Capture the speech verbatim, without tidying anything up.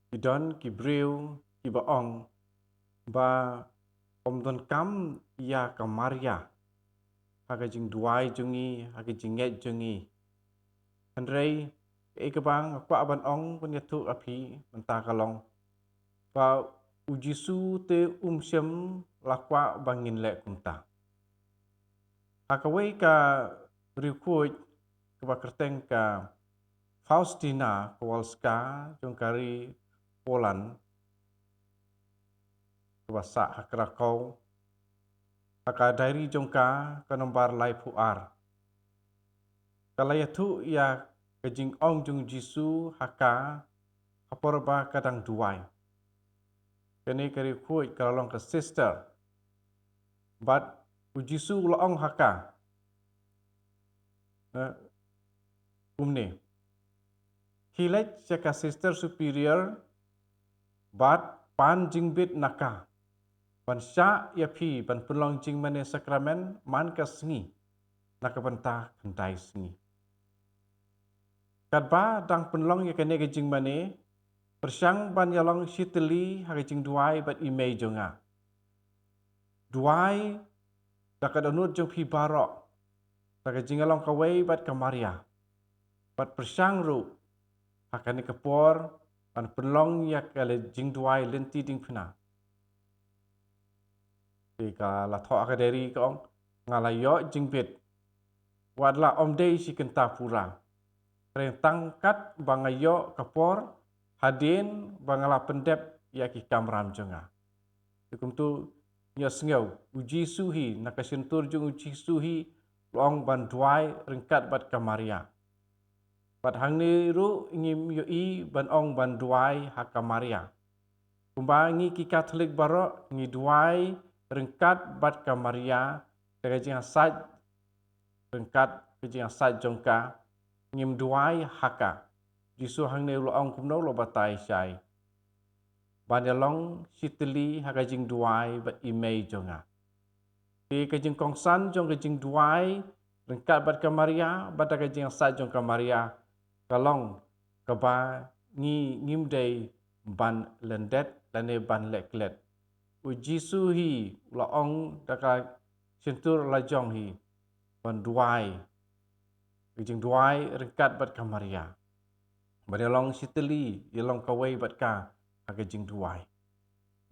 ki don ki briew kiba ong ba ym donkam ïa ka Maria ha ka jingduwai jong ngi, ha ka jingngeit jong ngi. Hynrei kaei kaba nga kwah ban ong, ban ïathuh ha phi mynta ka long ba U Jisu te um shym la kwah ba ngin leh kumta. Ha kawei ka riewkhuid kaba kyrteng ka Faustina Kowalska jong ka ri Poland, kaba sah ha Krakow, ha ka diary jong ka, ka nombar laiphew ar, ka la ïathuh ïa ka jingong jong U Jisu ha ka, ha por ba ka dang duwai. Kane ka riewkhuid ka la long ka sister, bad U Jisu u la ong ha ka, eh, kumne: Khie leit sha ka sister superior bad pan jingbit na ka ban shah ïa phi ban pynlong jingmane sakramen man ka sngi na ka bynta khyndai sngi. Katba dang pynlong ïa kane ka jingmane, pyrshang ban ïalong shitylli ha ka jingduwai bad i mei jong nga. Duwai da ka dohnud jong phi baroh, da ka jingïalong kawei bad ka Maria. Bad pyrshang ruh ha kane ka por ban pynlong ïa ka jingduwai lynti diengphna. Te ka la thoh ha ka diary, ka ong: Nga la ïoh jingbit, wat la ym dei shi kynta pura, hynrei tang kat ba nga ïoh ka por hadien ba nga la pyndep ïa ki kamram jong nga. Te kumto ngi ïohsngew, U Jisu hi, na ka shyntur jong U Jisu hi u la ong ban duwai ryngkat bad ka Maria. Bad hangne ruh ngim ïohi ban ong ban duwai ha ka Maria. Kumba ngi ki Katholik baroh ngi duwai ryngkat bad ka Maria, da ka jingïasaid, ryngkat ka jingïasaid jong ka, ngim duwai ha ka. Jisu hangne u la ong kumno, u la batai shai: Ban ïalong shitylli ha ka jingduwai bad i mei jong nga. Te ka jingkongsan jong ka jingduwai ryngkat bad ka Maria bad da ka jingïasaid jong ka Maria ka long kaba ngi ngim dei ban lyndet lane ban leh klet. U Jisu hi u la ong da ka shyntur la jong hi ban duwai, ka jingduwai ryngkat bad ka Maria, ban ïalong shitylli, ïalong kawei bad ka ha ka jingduwai.